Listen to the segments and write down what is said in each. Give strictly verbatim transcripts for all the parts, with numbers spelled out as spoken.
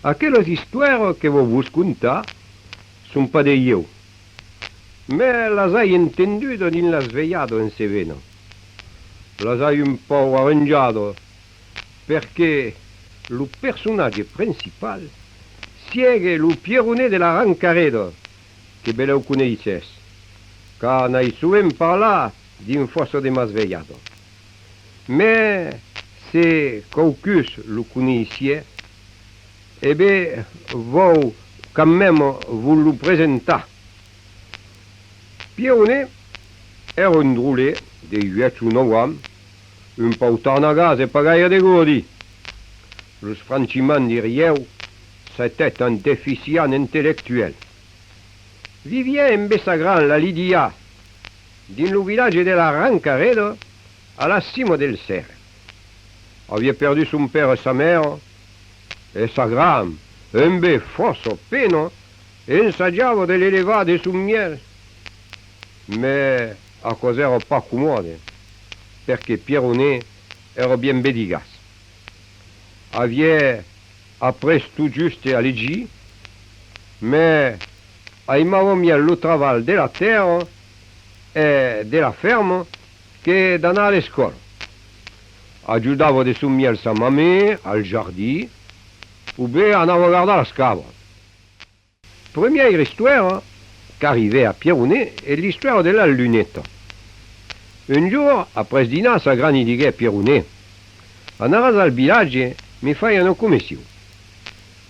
Aquelas istoèras que vau vos contar son pas de ieu, mès las ai entendudas dins las velhadas en Cevena. Las ai un pauc arranjadas, perque lo personatge principal siegue lo Pierronet de la Rancareda, que belèu coneissètz, car n'ai sovent parlat dins fòrça de mas velhadas. Mès se quauqu'us lo coneissiá, e ben, vau quand mèma vos lo presentar. Pierronet èra un drolet de uèch o nòu ans, un pauc tarnagàs e pas gaire degòrdi. Los franchimans, diriáu, c'était un déficient intellectuel. Viviá embe sa grand, la Lidia, dins lo vilatge de la Rancareda, a la cima del sèrre. Aviá perdut son paire e sa maire, e sa grand, embe fòrça pena, ensajava de l'elevar de son mièlh. Mès aquò's èra pas comòde, perque Pierronet èra bien bedigàs. Aviá aprés tot juste a legir, mès aimava mièlh lo travalh de la tèrra e de la fèrma que d'anar a l'escòla. Ajudava de son mièlh sa mamè al jardin, o ben anava gardar las cabras. Premièira istoèra qu'arribèt a Pierronet es l'istoèra de la luneta. Un jorn, après dinar, sa grand i diguèt: Pierronet, anaràs al vilatge me fai una comission.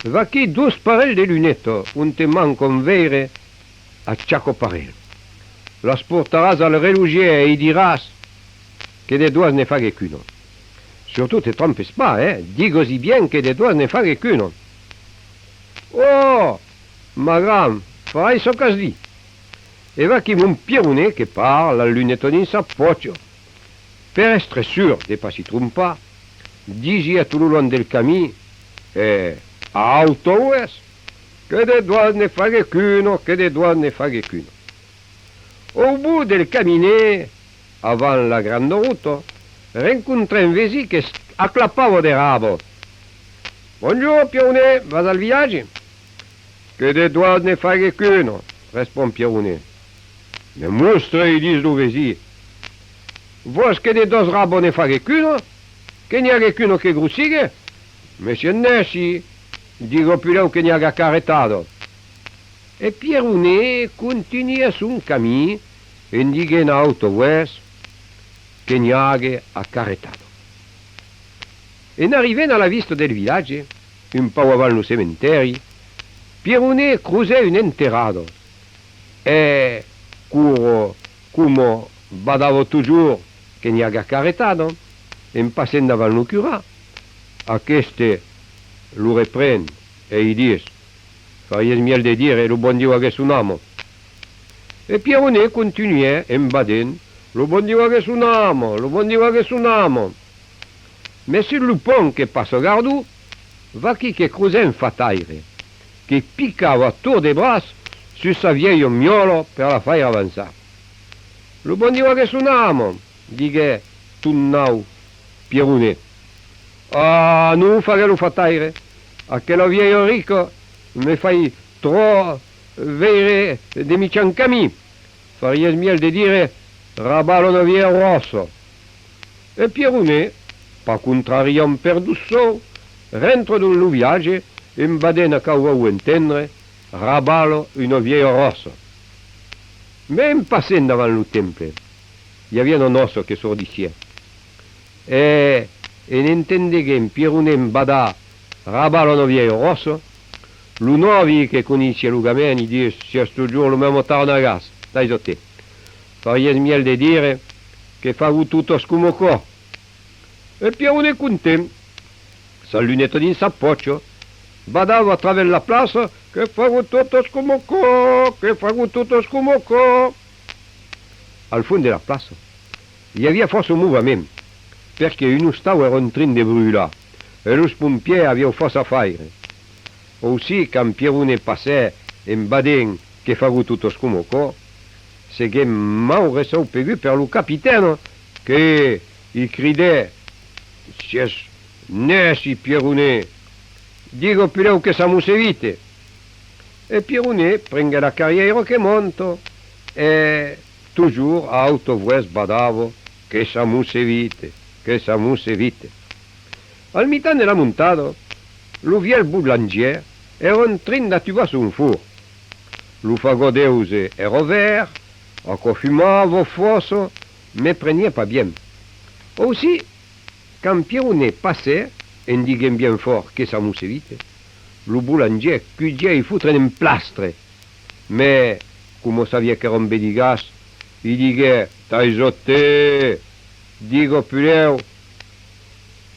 Vaquí dos parelhs de lunetas ont te manca un veire a chaca parelh. Las portaràs al relogièr e i diràs que de doas ne fague qu'una. Surtot te trompes pas, eh? Digas-i bien que de doas ne fague qu'una. Ò! Ma grand, farai çò qu'as dit. E vaquí mon Pierronet que part, la luneta dins sa pòcha. Per èstre sûr de pas s'i trompar, disiá tot lo long del camin, e a auta votz: Que de doas ne fague qu'una, que de doas ne fague qu'una. Au bot del caminet, avant la granda rota, rencontrèt un vesin que aclapava de raba. Bonjorn, Pierronet, vas al vilatge? Que de doas ne fague qu'una, respond Pierronet. Me mostre, i ditz lo vesin. Vòs que de doas rabas ne fague qu'una? Que n'i ague qu'una que grossigue? Mès siáu nèci, diga puslèu que n'i aga carretada. E Pierronet contunhèt son camin en diguent a auta votz que n'i ague a carretada. En arrivent a la vista del vilatge, un pauc avant lo cementèri, Pierronet crosèt una enterrada e, cor-, coma badava totjorn que n'i aga carretada, en passent davant lo curat, aqueste lo repren e i ditz: Fariás mièlh de dire: Lo bon Dieu ague son ama. E Pierronet contunhèt en badent: Lo bon Dieu ague son ama, lo bon Dieu ague son ama. Mès sus lo pont que passa Gardon, vaquí que crosèt un fataire que picava a torn de braç sus sa vièlha miòla per la faire avançar. Lo bon Dieu ague son ama, diguèt tot naut Pierronet. Ah non, faguèt lo fataire, aquela vièlha rica me fai tròp veire de michant camin. Fariás mièlh de dire: Rabala una vièlha ròssa. E Pierronet, pas contrariant per dos sòus, rentra dins lo vilatge en badent aquò vau entendre: Rabala una vièlha ròssa. Mès en passent davant lo temple, i aviá una nòça que sordissiá. E, en entendeguent Pierronet badar: Rabala una vièlha ròssa, lo nòvi que coneissiá lo gamin i ditz: Siás totjorn lo mème tarnagàs, tais-te. Fariás mièlh de dire: Que fagon totas coma aquò. E Pierronet, content, sa luneta dins sa pòcha, badava a travèrs la plaça: Que fagon totas coma aquò, que fagon totas coma aquò. Al fons de la plaça, i aviá fòrça movement, perque un ostau èra en trin de brutlar e los pompièrs avián fòrça a faire. Aussi, quand Pierronet passèt en badent: Que fagon totas coma aquò, seguèt mau reçaupegut per lo capitèna que i cridèt: Siás nèci, Pierronet, Diga pulèu que s'amosse vite. E Pierronet prenguèt la carrièira que monta, e totjorn a auta voès badava: Que s'amosse vite, que s'amosse vite. Al mitan de la montada, lo vièlh bolangièr èra en trin d'atubar son forn. Lo fagòt d'euse èra verd, aquò fumava fòrça, mès preniá pas bien. Aussi, quand Pierronet passèt, en diguent bien fòrt: Que s'amosse vite, lo bolangièr cugièt i fotre un emplastre. Mès, coma sabiá qu'èra un bedigàs, i diguèt: Taisa-te! Diga pulèu,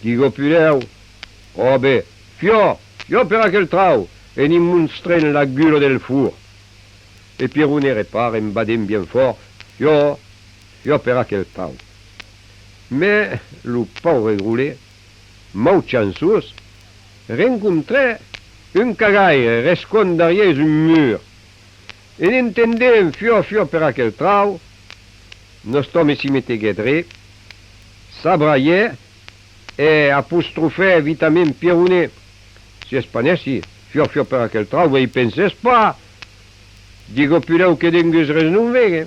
diga pulèu. Ò ben, fiò, fiò per aquel trauc, en i mostrent la gula del forn. E Pierronet repart en badent bien fòrt: Fiò, fiò per aquel trauc. Mès lo paure grolet, mauchançós, rencontrèt un cagaire rescond darrièr un mur. En entendent: Fiò, fiò per aquel trauc, nòste òme s'i meteguèt dret, s'abraièt e apostrofèt vitament Pierronet: Si es pas nèci, fiò, fiò per aquel trauc, ben i penses pas! Diga pulèu que dengús res non vegue.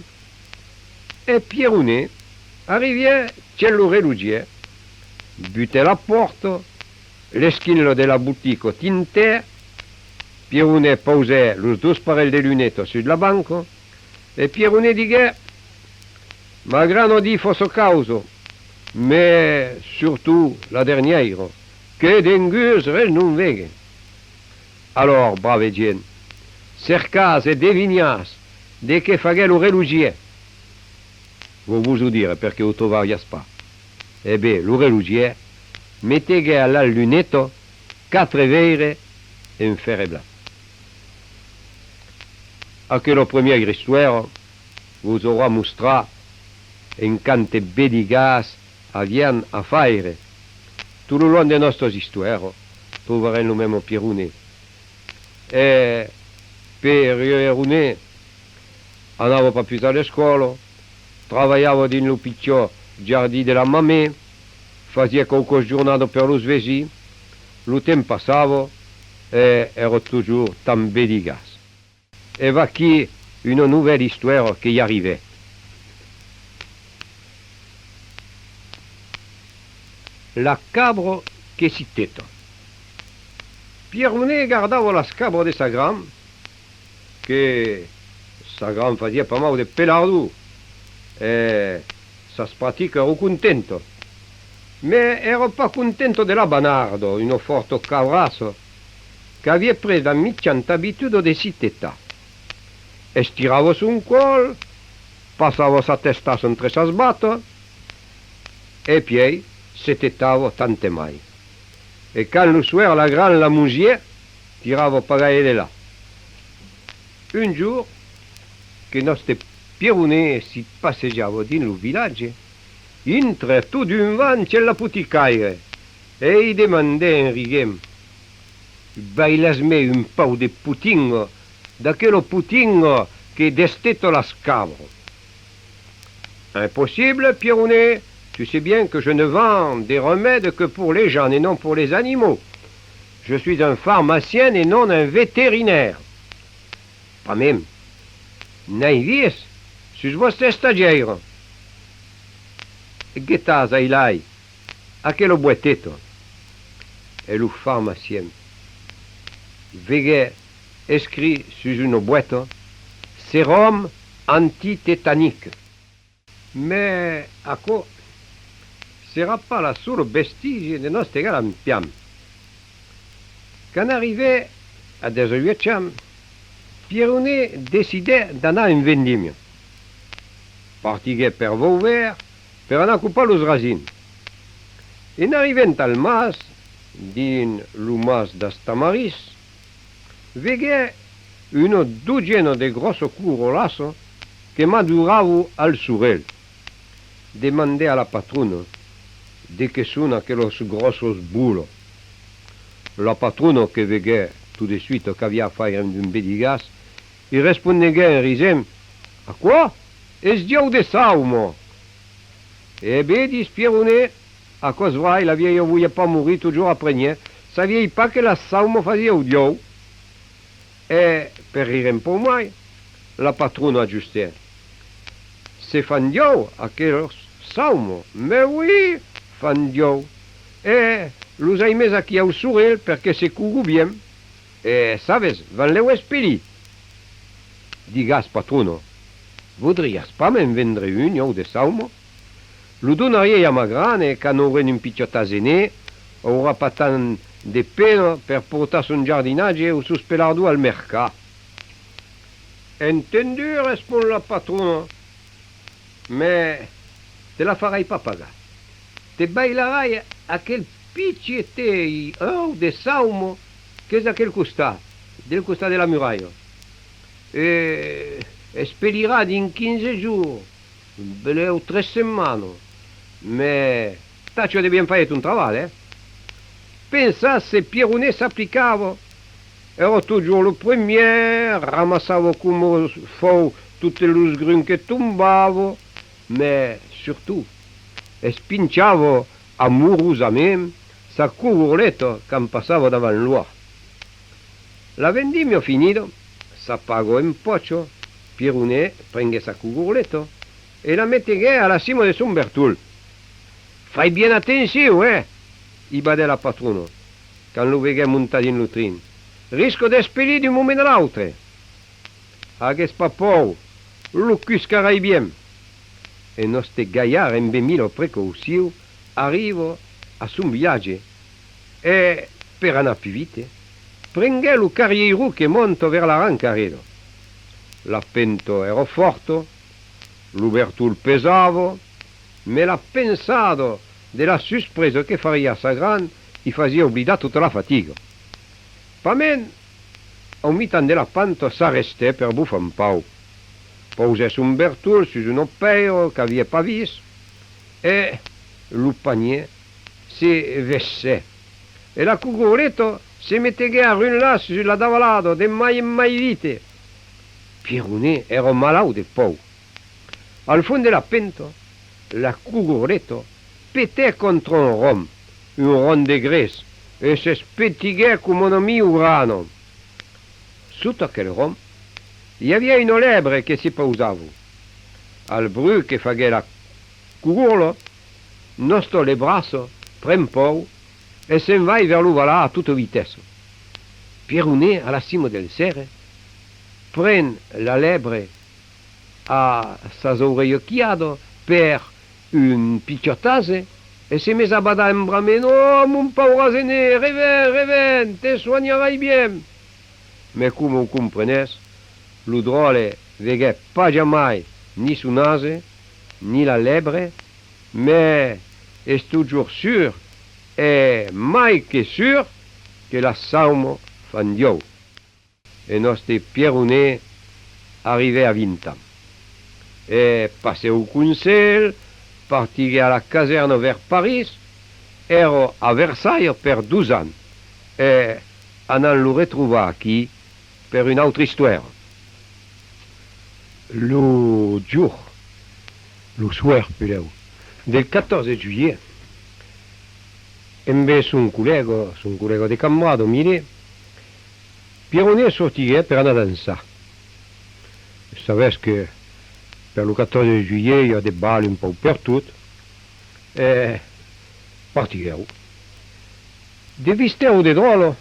E Pierronet arrivièt chas lo relogièr, butèt la pòrta, l'esquinla de la botica tintèt, Pierronet pausèt los dos parelhs de lunetas sus la banca, e Pierronet diguèt: M'agrana dire fòrça causas, mès surtot la dernièira: Que dengús res non vegue. Alòr, brave gent, cercatz e devinatz de qué faguèt lo relogièr. Vau vos o dire, perque o trovariatz pas. E ben, lo relogièr meteguèt a las lunetas quatre veires en fèrre blanc. Aquela premièira istoèra vos aurà mostrat en quante bedigàs avián a faire. Tot lo long de nòstas istoèras, trobarem lo mème Pierronet. E Pierronet anava pas pus a l'escòla, travalhava dins lo pichòt jardin de la mamè, fasiá quauquas jornadas per los vesins, lo temps passava e èra totjorn tan bedigàs. E vaquí una novèla istoèra que i arrivèt. La cabra que s'i teta. Pierronet gardava las cabras de sa grand, que sa grand fasiá pas mau de pelardor, e sas praticas èran contentas. Mès èra pas contenta de la Banarda, una fòrta cabrassa, qu'aviá pres la michanta abituda de s'i tetar. Estirava son còl, passava sa testassa entre sas batas, e pièi se tetava tant e mai. E quand lo soèr la grand la mosiá, tirava pas gaire de lach. Un jorn, que nòste Pierronet s'i passejava dins lo vilatge, intrèt tot d'un vam chas l'apoticaire e i demandèt en riguent: Bailatz-me un pauc de potinga, d'aquela potinga que desteta las cabras. Impossible, Pierronet, tu sais bien que je ne vends des remèdes que pour les gens et non pour les animaux. Je suis un pharmacien et non un vétérinaire. Pas mème. N'ai vist sus vòstra estagièira. Guetatz ailai aquela boeteta. E lo farmacien veguèt escrit sus una boeta: Sérum antitétanique. Mès aquò serà pas la sola bestigia de nòste galampian. Quand arrivèt a dètz-e-uèch ans, Pierronet decidèt d'anar en vendimia. Partiguèt per Vauvèrt per anar copar los rasins. En arrivent al mas, dins lo mas das Tamarís, veguèt una dotzena de gròssas corolassas que maduravan al sorelh. Demandèt a la patrona de qué son aquelas gròssas bolas. La patrona, que veguèt tot de suita qu'aviá a faire d'un bedigàs, i respondeguèt en risent: Aquò es d'iòu de sauma! E ben, ditz Pierronet, aquò's vrai, la vièlha voliá pas morir, totjorn apreniá, Sabiái pas que las saumas fasián d'iòus. E, per rire un pauc mai, la patrona ajustèt: Se fan d'iòus aquelas saumas? Mès oui, fan d'iòus. E los ai mes aquí au sorelh perque se cogon bien. E, sabes, van lèu espelir. Digas, patrona, voudriás pas me'n vendre un iòu de sauma? Lo donariái a ma grand e quand aurem un pichòt asenet, aurà pas tant de pena per portar son jardinatge o sos pelardons al mercat. Entendut, respond la patrona, mès te la farai pas pagar. Te bailarai aquel pichotèl iòu de sauma qu'es d'aquel costat, del costat de la muralha. E espelirà dins quinze jorns, belèu tres setmanas. Mès tacha de bien faire ton trabalh, eh? Pensa se Pierronet s'aplicava. Èra totjorn lo premier, ramassava coma fòu totes los gruns que tombavan, mès, surtot, espinchava amorosament sa cogorleta quand passava davant l'òrt. La vendimia finida, sa paga en pòcha, Pierronet prenguèt sa cogorleta e la meteguèt a la cima de son bertol. Fai bien atencion, eh! I badèt la patrona, quand lo veguèt montar dins lo trin. Risca d'espelir d'un moment a l'autre. Agues pas paur, lo cuscarai bien. E nòste galhard, emb mila precaucion, arriba a son vilatge e, per anar pus vite, prenguèt lo carrièiron que monta vers la Rancareda. La penta èra fòrta, lo bertol pesava, mès la pensada de la suspresa que fariá sa grand i fasiá oblidar tota la fatiga. Pasmens, au mitan de la panta, s'arrestèt per bufar un pauc. Pausèt son bertol sus una pèira qu'aviá pas vist e lo panièr se vesèt e la cogorleta se meteguèt a runlar sus la davalada de mai en mai vite. Pierronet èra malaut de paur. Al fons de la penta, la cogorleta petèt contra un rom, un rom de gres, e s'espetiguèt coma una miugrana. Sota aquel rom, i aviá una lèbre que se pausava. Al bruch que faguèt la cogorla, nòsta lebrassa pren paur e se'n vai vers lo valat a tota vitessa. Pierronet, a la cima del sèrre, pren la lèbre a sas aurelhas quilhadas per un pichòt ase e se mes a badar en bramant: «Ò, mon paure asenet, reven, reven, te soanharai bien!» Mès coma o comprenètz, lo dròlle veguèt pas jamai ni son ase, ni la lèbre, mès es totjorn sûr, e mai que sûr, que las saumas fan d'iòus. E nòste Pierronet arribèt a vint ans. E passèt au Conselh, partiguèt a la casèrna vers París, èra a Versalhas per dos ans, e anam lo retrovar aquí per una autra istoèra. Lo jorn, lo soèr, puslèu, del catòrze de julhet, embe son collèga, son collèga de cambrada, Millet, Pierronet sortiguèt per anar dançar. Sabètz que per lo catòrze de julhet i a de bals un pauc pertot, e partiguèron. De vistèron de dròllas,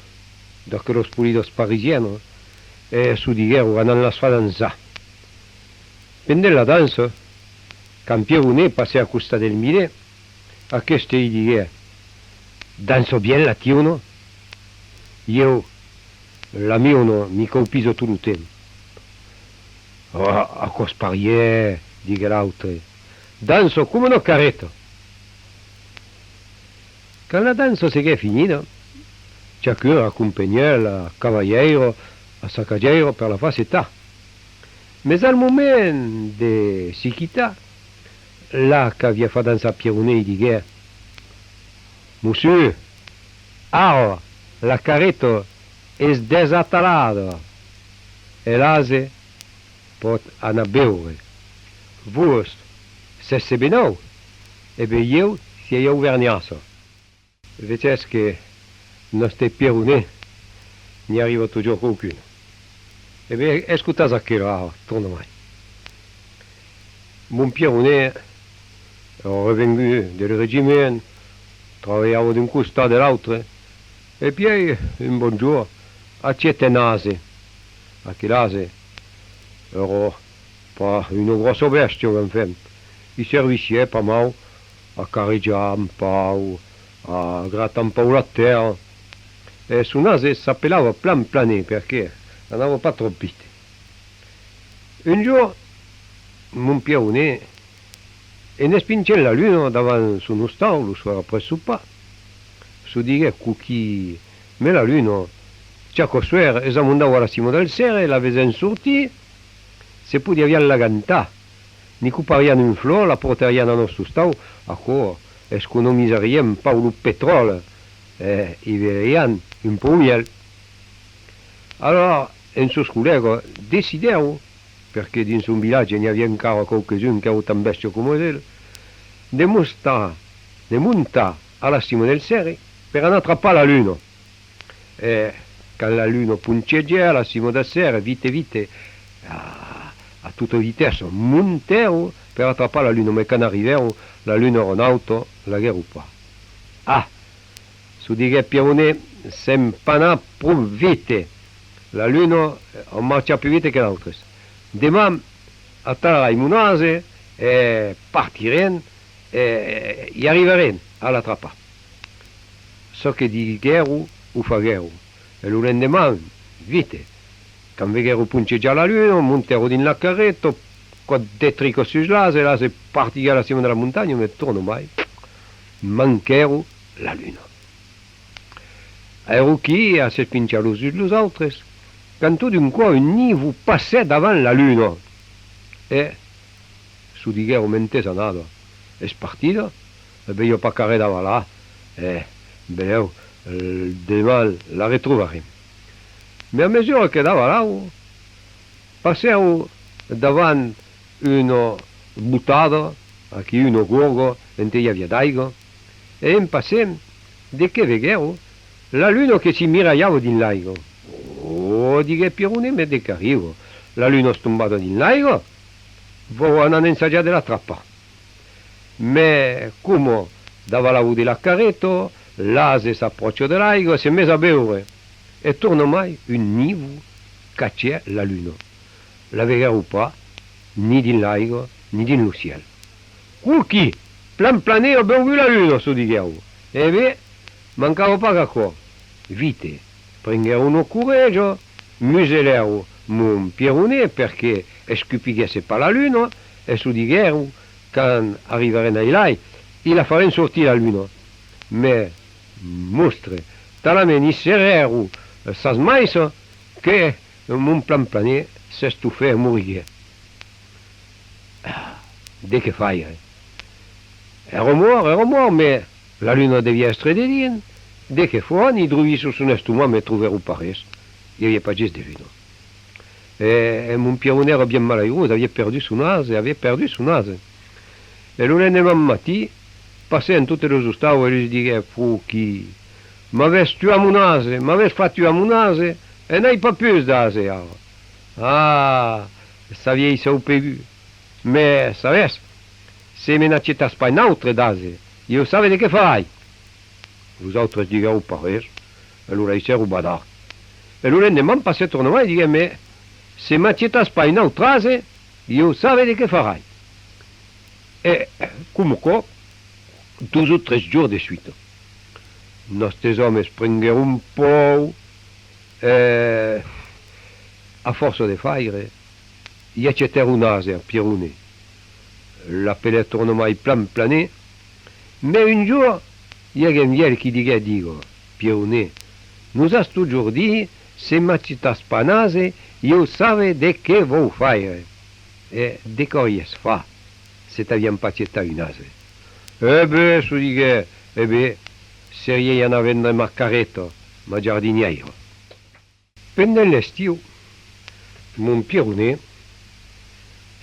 d'aquelas polidas parisianas, e çò diguèron: «Anam las far dançar.» Pendent la dança, quand Pierronet passèt a costat del Millet, aqueste i diguèt: «Dança bien la tiuna?» «Ieu, la miuna mi caupisa tot lo temps.» «Ò, aquò's parièr», diguèt l'autre, «dança coma una carreta.» Quand la dança seguèt finida, chacun acompanhèt la cavalhièira a sa cagièira per la far setar. Mès al moment de se quitar, la qu'aviá fach dançar Pierronet i diguèt: «Mossur, ara la carreta es desatalada e l'ase pòt anar beure. Vos sètz cebenaut, e ben ieu sièi auvernhassa.» Vesètz que Nòste Pierronet, n'i arriba totjorn quauqu'una. E ben, escotatz aquela ara, torna mai. Mon Pierronet, èra revengut del regiment, trabalhava d'un costat de l'autre, e pièi, un bon jorn, achèt un ase. Aquel ase èra pas una gròssa bèstia, enfin, i servissiá pas mau a carrejar un pauc, a gratar un pauc la tèrra. E son ase s'apelava Plan Planet, perque anava pas tròp vite. Un jorn, mon Pierronet, en espinchent la luna davant son ostau lo soèr après sopar, se diguèt: Coquin, mès la luna, chasque soèr es amondau a la cima del sèrre, la vesèm sortir, se podiá aviam l'agantar, n'i copariam un flòc, la portariam a nòste ostau, aquò esconomizariá un pauc lo petròle, e i viriam un pauc mièlh. Alòrs, en sos collègas decidèron, perque dins son vilatge n'i aviá encara quauques uns qu'èran tan bèstias coma el, de mostar, de montar a la cima del sèrre per anar trapar la luna. E quand la luna ponchegèt a la cima del sèrre, vite, vite, a, a tota vitessa, montèron per atrapar la luna, mès quand arribèron, la luna èra nauta, l'aguèron pas. Ah! Se diguèt Pierronet, sèm pas anats pro vite. La luna a marchat pus vite que nautres. Deman, atalarai mon ase e partirem e i arribarem a l'atrapar. Çò que diguèron, o faguèron. E lo lendeman, vite, quand veguèron ponchejar la luna, montèron dins la carreta, còp de trica sus l'ase, l'ase partiguèt a la cima de la montanha, mès torna mai, manquèron la luna. Èron quí a s'espinchar los uns los autres, quand tot d'un còp un nívol passèt davant la luna. E se diguèron: Mès ente es anada? Es partida? E ben, i a pas qu'arren davalar, e benlèu, eh, deman la retrobarem. Mès a mesura que davalavan, passèron davant una botada, aquí una gòrga, ente i aviá d'aiga, e en passent, de qué veguèron? La luna que s'i miralhava dins l'aiga. Ò, diguèt Pierronet, mès de qu'arriba? La luna es tombada dins l'aiga? Vau anar ensajar de l'atrapar. Mès coma davalavan de la carreta, l'ase s'apròcha de l'aiga, se mes a beure, e torna mai un nívol cachèt la luna. La veguèron pas, ni dins l'aiga, ni dins lo cièl. Coquin, Plan Planet a beugut la luna, se diguèron. E ben, mancava pas qu'aquò. Vite, prenguèron una correja, muselèron mon Pierronet perque escupiguèsse pas la luna, e se diguèron: Quand arribarem ailai, i la farem sortir la luna. Mès, mostre, talament i serrèron sas maissas que mon Plan Planet s'estofèt e moriguèt. Ah, de qué faire? Èra mòrt, èra mòrt, mès la luna deviá èstre dedins. De qué far? I drogèron sus son estomac, mès trobèron pas res. I aviá pas ges de luna. E, e mon Pierronet èra bien malairós, aviá perdut son ase, aviá perdut son ase. E lo lendeman matin, passèt en totes los ostaus e los diguèt: Coquin, m'avètz tuat mon ase, m'avètz fach tuar mon ase, e n'ai pas pus d'ase ara. Ah, s'aviái saupegut. Mès, sabètz, se me n'achetatz pas un autre d'ase, ieu save de qué farai. Los autres diguèron pas res, e lo laissèron badar. E lo lendeman passèt tornamai e diguèt: Mès se m'achetatz pas un autre ase, ieu save de qué farai. E, coma aquò, dos o tres jorns de suita. Nòstes òmes prenguèron paur, e, a fòrça de faire, i achetèron un ase a Pierronet. L'apelèt tornamai Plan Planet, mès un jorn i aguèt un vièlh qui diguèt: Diga, Pierronet, nos as totjorn dit: se m'achetatz pas un ase, ieu save de qué vau faire. E de qu'auriás fach se t'avián pas achetat un ase? E ben, se diguèt, e ben, seriái anat vendre ma carreta, ma jardinièira. Pendent l'estiu, mon Pierronet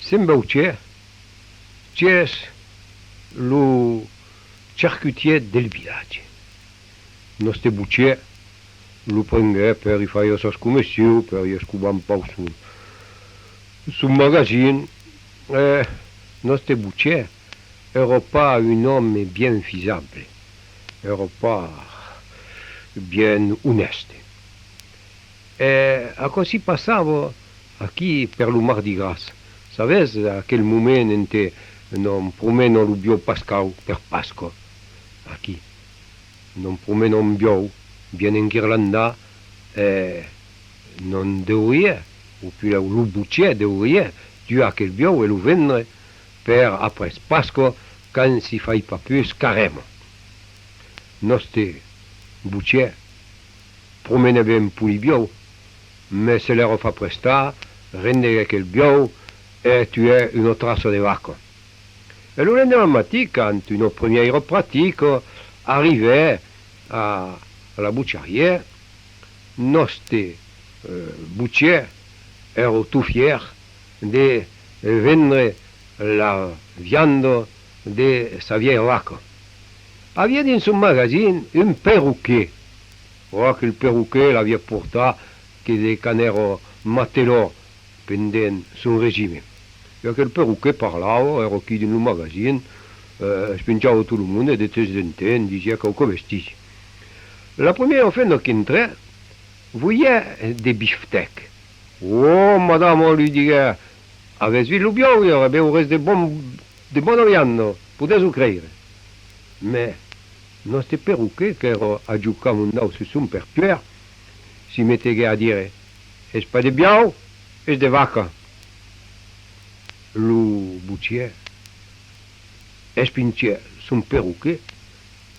s'embauchèt chas lo charcutièr del vilatge. Nòste bochièr lo prenguèt per i faire sas comissions, per i escovar un pauc son, son magasin. E nòste botgièr èra pas un òme bien fisable, èra pas bien onèste. E aquò si passava aquí per lo Mardi Gras. Sabètz, aquel moment ente nos promena lo biòu pascau per Pasca, aquí. Nos promena un biòu bien enguirlandat, e nos deuriá, o puslèu lo botgièr deuriá tuar aquel biòu e lo vendre per après Pasca, quand si fai pas pus carèma. Nòste botgièr promenèt ben un polit biòu, mès se l'èra fach prestar, rendèt aquel biòu e tuèt una traça de vaca. E lo lendeman matin, quand una premièira practica arrivèt a, a la botjariá, nòste, eh, botgièr èra tot fièr de, eh, vendre la vianda de sa vièlha vaca. Aviá dins son magasin un perroquet. Ò, aquel perroquet l'aviá portat que de quand èra matelòt pendent son regiment. E aquel perroquet parlava, èra aquí dins lo magasin, eh, espinchava tot lo monde e de temps en temps disiá quauque bestigia. La premièra femna qu'intrèt, voliá de biftèc. Ò, madama, li diguèt, avètz vist lo biòu ièr? E ben, aurètz de bon, de bona vianda, podètz o creire. Mès nòste perroquet, qu'èra ajocat mondaut sus son pertuèr, si meteguèt a dire: es pas de biòu, es de vaca. Lo botgièr espinchèt son perroquet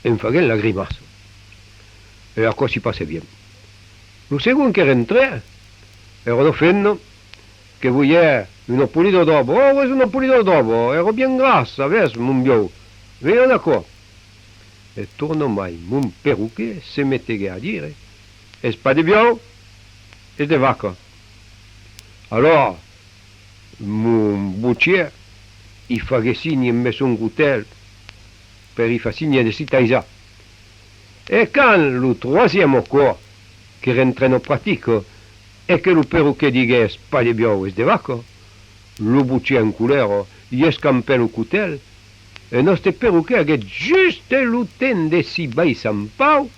en faguent la grimaça. E aquò si passèt bien. Lo segond que rentrèt èra una femna que voliá una polida adòba. Ò, es una polida adòba, èra bien gras, sabètz, mon biòu. Veian aquò. E tornamai mon perroquet se meteguèt a dire: es pas de biòu, es de vaca. Alòr, mon botgièr i faguèt signe embe son cotèl per i far signe de si taisar. E quand lo troisième còp que rentrèt en practica e que lo perroquet diguèt: es pas de biòu, es de vaca, lo botgièr en colèra i escampèt lo cotèl, e nòste perroquet aguèt juste lo temps de si baissar un pauc,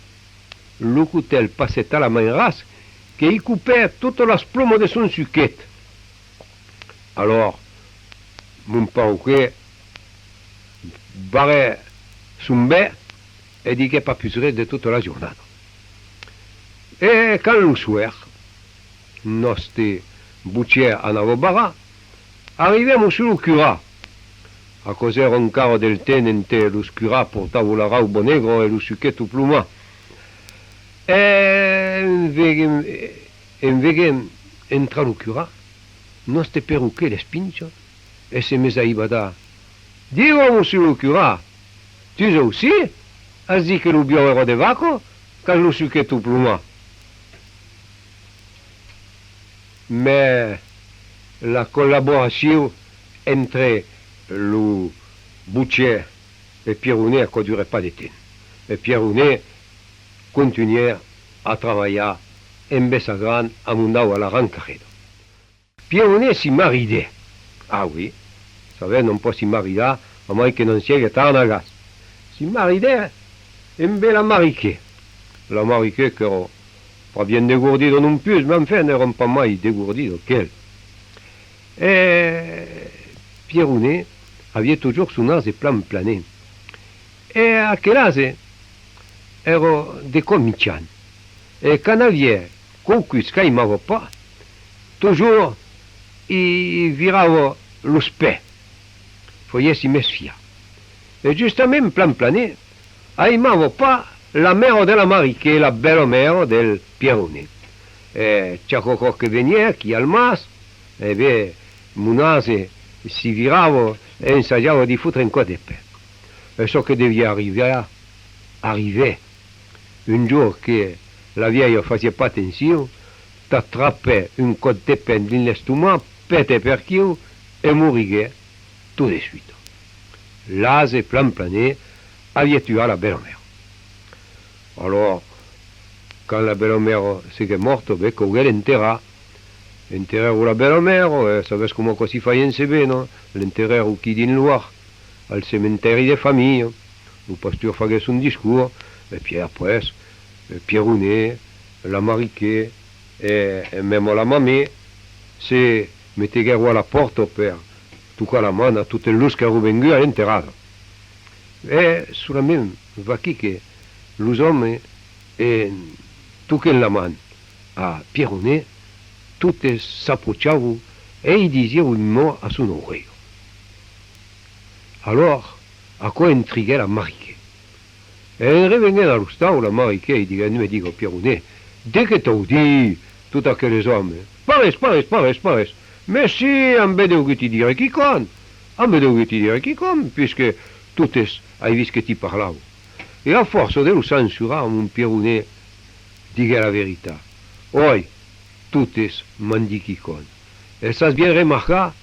lo cotèl passèt talament ras que i copèt totas las plomas de son suquet. Alòr, mon perroquet barrèt son bèc e diguèt pas pus res de tota la jornada. E quand lo soèr, nòste botgièr anava barrar, arrivèt sus lo curat. Aquò's èra encara del temps ente los curats portavan la rauba negra e lo suquet tot plomat. E en veguent, en veguent entrar lo curat, nòste perroquet l'espincha e se met a i badar: Diga, mossur lo curat, tu aussi, as dit que lo biòu èra de vaca, qu'as lo suquet tot plomat? Mès la collaboracion entre lo botgièr e Pierronet, aquò durèt pas de temps. E Pierronet contunhèt a trabalhar embe sa gran amondaut a la Rancareda. Pierronet si maridèt. Ah oui, sabètz, non pòt si maridar a mai que non siegue tarnagàs. Si maridèt embe la Mariquet. La Mariquet qu'èra pas bien degordida non pus, mès enfin, èra pas mai degordida qu'el. E Pierronet aviá totjorn son ase plan planet. E aquel ase èra de còp michant. E quand aviá quauqu'us qu'aimava pas, totjorn i virava los pès. Faliá si mesfiar. E justament plan planet aimava pas la mèra de la Mariquet, la bèla-mèra del Pierronet. E chaca còp que veniá aquí al mas, e ben, mon ase si virava e ensajava d'i fotre un còp de pè. E çò que deviá arribar, arribèt. Un jorn que la vièlha fasiá pas atencion, t'atrapèt un còp de pè dins l'estomac, pètèt per aquiu e moriguèt tot de suita. L'ase plan planet aviá tuat la bèla-mèra. Alòr, Quand la bèla-mèra seguèt mòrta, ben, cauguèt l'enterrar. Enterrèron la bèla-mèra, e sabètz coma aquò si fai en Cevena, l'enterrèron aquí dins l'Oart, al cementèri de familha. Lo pastor faguèt son discors, e pièi après, e Pierronet, la Mariquet e, e mèma la Mamé se meteguèron a la pòrta per tocar la man a totes los qu'èron venguts a l'enterrada. E solament vaquí que los òmes, e, toquèt la man a Pierronet, totes s'aprochavan e i disián un mot a son aurelha. Alòr, aquò intriguèt la Mariquet. E en revenguent a l'ostau, la Mariquet i diguèt, me diga, Pierronet, de qué t'an dit totes aqueles òmes? Pas res, pas res, pas res, pas res. Mès si, an ben degut i dire quicòm, an ben degut i dire quicòm, puisque totes ai vist que t'i parlavan. E a fòrça de lo censurar, mon Pierronet diguèt la veritat. Òi, totes m'an dit quicòm. E s'as bien remarcat,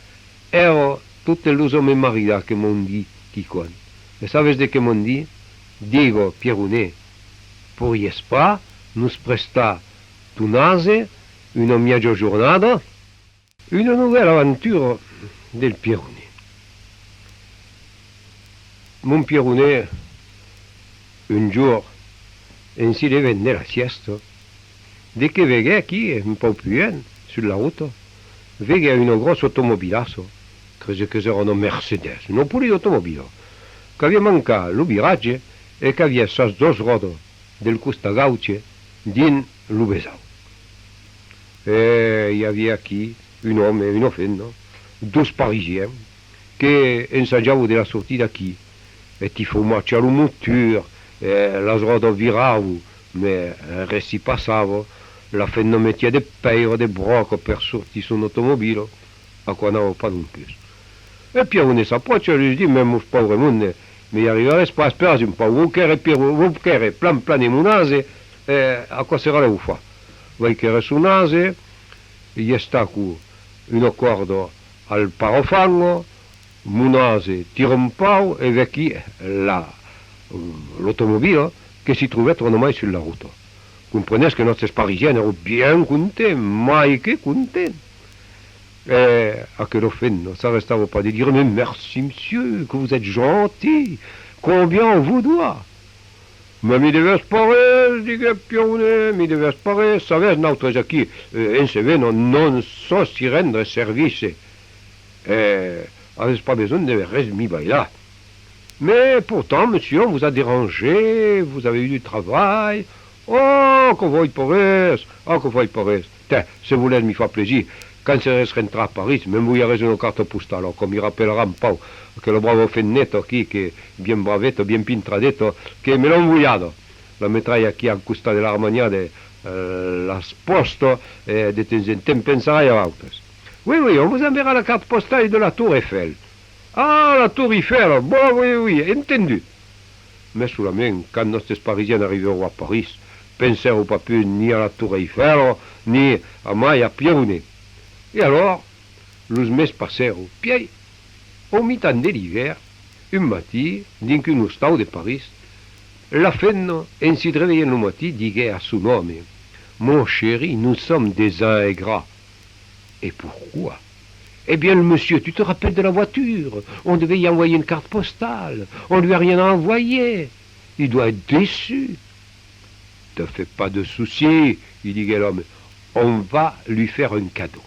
èra totes los òmes maridats que m'an dit quicòm. E sabes de qué m'an dit? Diga, Pierronet, poiriás pas nos prestar ton ase una mièja jornada? Una novèla aventura del Pierronet. Mon Pierronet, un jorn, en se levent de la sièsta, de qué veguèt aquí, un pauc puèn, sus la rota, veguèt una gròssa automobilassa, crese que èra una Mercedes, una polida automobila, qu'aviá mancat lo viratge e qu'aviá sas doas ròdas del costat gauche dins lo besau. E i aviá aquí un òme e una femna, dos Parisiens, que ensajavan de la sortir d'aquí. E t'i fau marchar lo motor, e las ròdas viravan, mès res s'i passava. La femna metiá de pèira, de bròca per sortir son automobila. Aquò anava pas non pus. E Pierronet s'apròcha e los ditz: mès, mos paure monde, me i arribaretz pas, esperatz un pauc, vau quèrre Pierro-, vau quèrre plan plan mon ase, e aquò serà lèu fach. Vai quèrre son ase, i estaca una còrda al parafanga, mon ase tira un pauc e vequí la, l'automobila que s'i trobèt tornamai sus la rota. Comprenètz que nòstes Parisiens èran bien contents, mai que contents. E aquela femna s'arrestava pas de dire: mais merci, monsieur, que vous êtes gentil, combien on vous doit? Mès mi devètz pas res, diguèt Pierronet, mi devètz pas res. Sabètz, nautres aquí, e, en Cevena, non sòs i rendre servici. E avètz pas besonh de res mi bailar. Mais pourtant, monsieur, on vous a dérangé, vous avez eu du travail. Oh, que vòi pas res, oh, que vòi pas res. Tè, se volètz mi far plaisir, quand seretz rentrat a París, m'envoiaretz una carta postala, aquò mi rapellarà un pauc aquela brava femneta aquí, que bien braveta, bien pintradeta, que me l'a envoiada. La metrai aquí al costat de l'armariá de, e, las pòstas, e de temps en temps pensarai a vautres. Oui, oui, on vous enverra la carte postale de la Tour Eiffel. Ah, la Tour Eiffel, bon, oui, oui, entendut. Mès solament, quand nòstes Parisiens arribèron a París, pensèron pas pus ni a la Tour Eiffel, ni a mai a Pierronet. E alòr, los mes passèron. Pièi, au mitan de l'ivèrn, un matin, dins un ostau de París, la femna, en se drevelhent lo matin, diguèt a son òme: mon chéri, nous sommes des ingrats. Et pourquoi? Eh bien, le monsieur, tu te rappelles de la voiture? On devait y envoyer une carte postale. On lui a rien envoyé. Il doit être déçu. Te fais pas de soucis, i diguèt l'òme. On va lui faire un cadeau.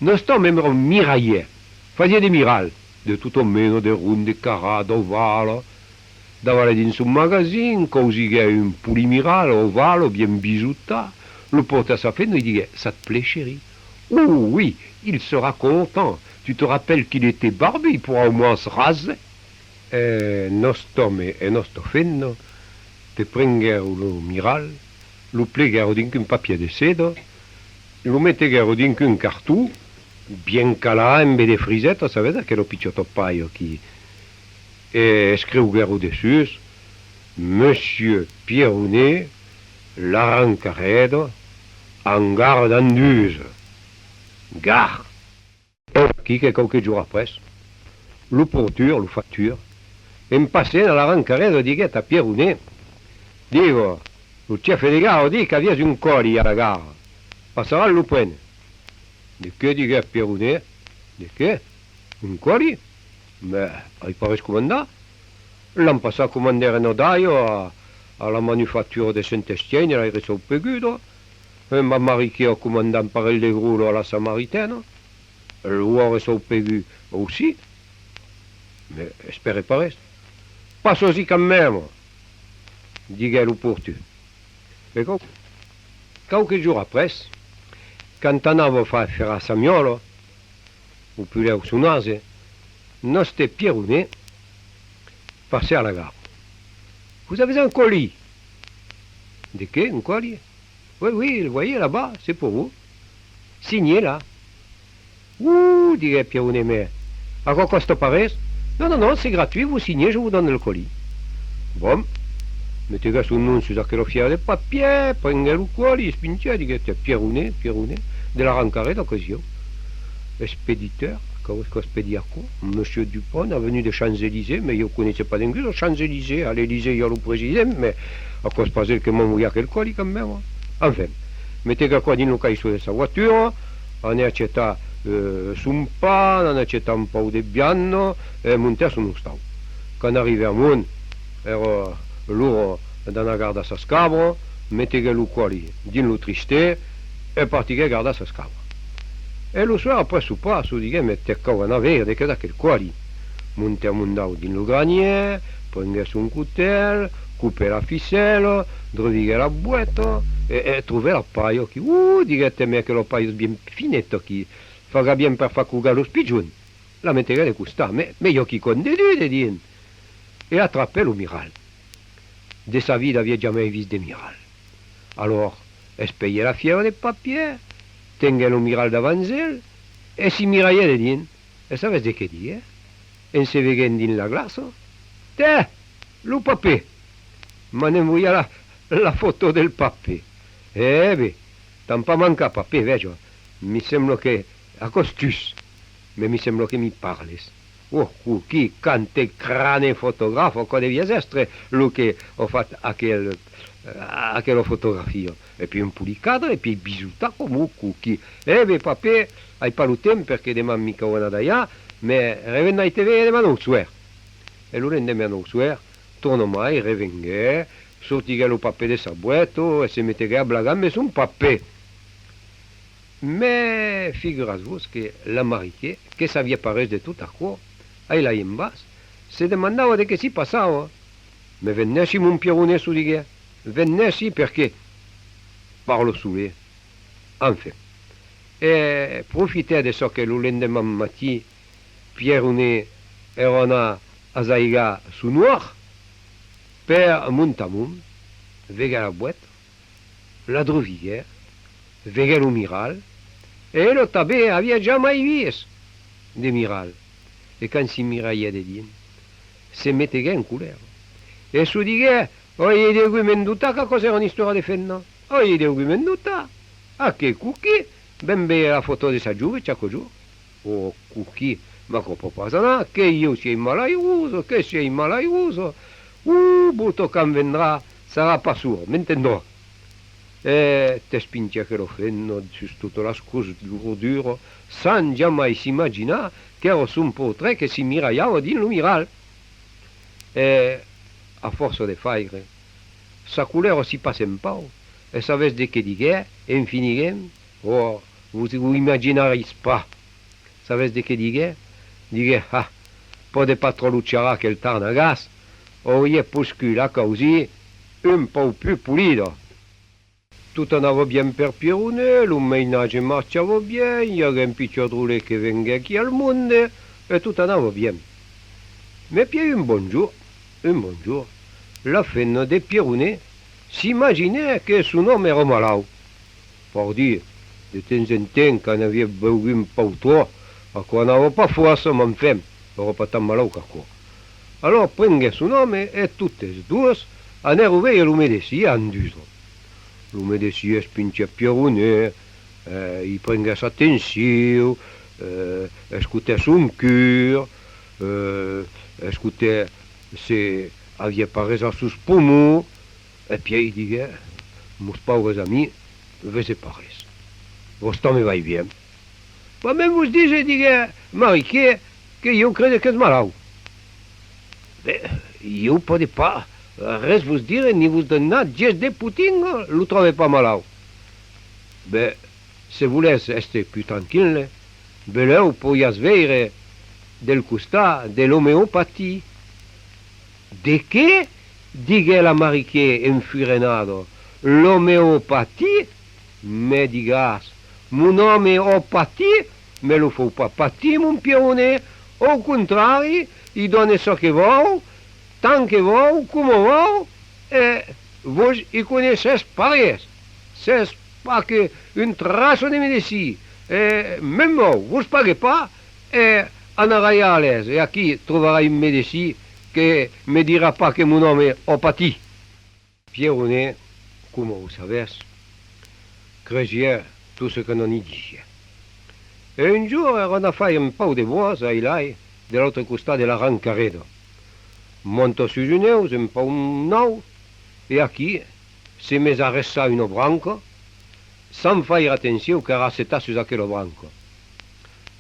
Nòste òme èra miralhièr. Fasiá de miralhs, de tota mena, de ronds, de carrats, d'ovals. Davalèt dins son magasin, causiguèt un polit miralh oval, bien bisotat, lo portèt a sa femna e diguèt: ça te plaît, chérie? Oh oui, il sera content. Tu te rappelles qu'il était barbu, il pourra au moins se raser. E nòste òme e nòsta femna te prenguèron lo miralh, lo pleguèron dins un papièr de seda, lo meteguèron dins un carton, bien calat emb de frisetas, sabètz, aquela pichòta palha aquí, e escriuguèron dessús: Monsieur Pierronet, Larancareda, en gare d'Anduze. Gare. E vaquí que quauques jorns après, lo portur, lo factur, en passent a Larancareda, diguèt a Pierronet: Diga, Lo chèf de gara ditz qu'aviás un còli a la gara. Passaràs lo prene. De qué, diguèt Pierronet? De qué? Un còli? Mès ai pas res comandat. L'an passat comandère una dalha a, a la manufactura de Sent-Estienne, l'ai reçaupeguda. E ma mariquèt a comandar un parelh de grolas a la Samaritaina. Lo a reçaupegut aussi. Mès espère pas res. Passas-i quand même, diguèt lo portuc. E quau-, quauques jorns après, quand anava far ferar sa miòla, o puslèu son ase, nòste Pierronet passèt a la gara. Vous avez un colis? De qué, un còli? Oui, oui, le voyez là-bas, c'est pour vous. Signez là. Oh, diguèt Pierronet, mès aquò còsta pas res? Non, non, non, c'est gratuit, vous signez, je vous donne le colis. Bon, meteguèt son nom sus aquela fièra de papièr, prenguèt lo còli, espinchèt, diguèt: Pierronet, Pierronet, de la Rancareta, qu'es ieu. Expéditeur, qu'es qu'expedís aquò? Monsieur Dupont, avenue des Champs-Élysées, mès ieu coneisse pas dengús als Champs-Élysées, a l'Élysée i a lo president, mès aquò's pas el que m'envoièt aquel còli quand même. Enfin, meteguèt aquò dins lo caisson de sa voatura, anèt achetar, eh, son pan, anèt achetar un pauc de vianda e montèt a son ostau. Quand arribèt amont, èra l'ora d'anar gardar sas cabras, meteguèt lo còli dins lo tristèr e partiguèt gardar sas cabras. E lo soèr, après sopar, se diguèt: mès te cau anar veire de qu'es aquel còli. Montèt amont dins lo granièr, prenguèt son cotèl, copèt la ficèla, dreviguèt la boèta e, e trobèt la palha aquí. Oh, diguèt, mès aquela palha es bien fineta aquí, farà bien per far colgar los pijons. La meteguèt de costat, mès, mès i a quicòm de dur dedins. E atrapèt lo miral. De sa vida aviá jamai vist de miral. Alòr, espelhèt la fièra de papièr, tenguèt lo miral davant el e s'i miralhèt dedins. E sabètz de qué diguèt? En se veguent dins la glaça: tè, lo papet! M'an envoiat la, la fotò del papet. E ben, t'an pas mancat, papet, veja. Mi sembla que aquò's tu, mès mi sembla que mi parles. Oh, coquin, quante crane fotograf, aquò deviá èstre lo que a fat aquel, eh, aquela fotografia. E puèi un polit cadre, e puèi bisutat coma un coquin. E ben, papet, ai pas lo temps perque deman mi cau anar dalhar, mès revendrai te veire deman au soèr. E lo lendeman au soèr, tornamai, revenguèt, sortiguèt lo papet de sa boèta e se meteguèt a blagar amb son papet. Mès figuratz-vos que la Mariquet, que sabiá pas res de tot aquò, ailai en bas, se demandava de qué s'i passava. Mès ven-ne-s'i, mon Pierronet, se diguèt, ven-ne-s'i, perque parla solet. Enfin. E profitèt de çò que lo lendeman matin Pierronet èra anat asaigar son òrt per montar amont, veguèt la boèta, la dreviguèt, veguèt lo miral, e ela tanben aviá jamai vist de miral. E quand s'i miralhèt dedins, se meteguèt en colèra. E se diguèt: oi, ai degut me'n dotar qu'aquò èra una istòria de femna. Oi, ai degut me'n dotar. Aquel coquin, ven veire la fotò de sa jove chasque jorn. Oh, coquin, m'agrapa pas anar, que ieu sièi malairosa, que sièi malairosa. Uh, vòu tocar, quand vendrà, sarà pas sord, m'entendrà. E t'espinchèt aquela femna sus totas las corduras, sans jamai s'imaginar qu'èra son portrèt que s'i miralhava dins lo miral. E, a fòrça de faire, sa colèra s'i passèt un pauc, e sabètz de qué diguèt, en finiguent? Oh, vos o imaginaretz pas. Sabètz de qué diguèt? Diguèt: ha, pòde pas tròp lo charrar aquel tarnagàs, auriá poscut la causir un pauc pus polida. Tot anava bien per Pierronet, lo mainatge marchava bien, i aguèt un pichòt drollet que venguèt aquí al monde, e tot anava bien. Mès pièi un bon jorn, un bon jorn, la femna de Pierronet s'imaginèt que son òme èra malaut. Pardí, de temps en temps, quand aviá beugut un pauc tròp, aquò anava pas fòrça, mès enfin, èra pas tan malaut qu'aquò. Alòr prenguèt son òme e totes dos anèron veire lo medecin a Andusa. Lo medecin espinchèt Pierronet, eh, i prenguèt sa tension, eh, escotèt son cur, eh, escotèt se aviá pas res a sos pomons, e pièi diguèt: Mos paures amics, vese pas res. Vòs tant me vai bien. Pasmens vos dise, diguèt Mariquet, que ieu crese qu'ètz malaut. Ben, ieu pòde pas res vos dire ni vos donar ges de potinga, lo tròbe pas malaut. Ben, se volètz èstre pus tranquille, belèu poiriatz veire del costat de l'omeopatia. De qué? Diguèt la Mariquet enfurenada. L'omeopatia? Me digas, mon òme o patir, me lo fau pas patir, mon Pierronet, au contrari, i done çò que vòu, tant que vòu, coma vòu, e vos i coneissètz pas res. Sètz pas que un traço de medecin, e mèma vos pague pas, e anarai a Alès, e aquí trobarai un medecin que me dirà pas que mon òme o patir. Pierronet, coma o sabètz, cresiá tot çò que non i disiá. E un jorn èra anat faire un pauc de bòsc ailai, de l'autre costat de la Rancareda. Monta sus un eus un pauc naut, e aquí se mes a ressar una branca, sans faire atencion qu'èra assetat sus aquela branca.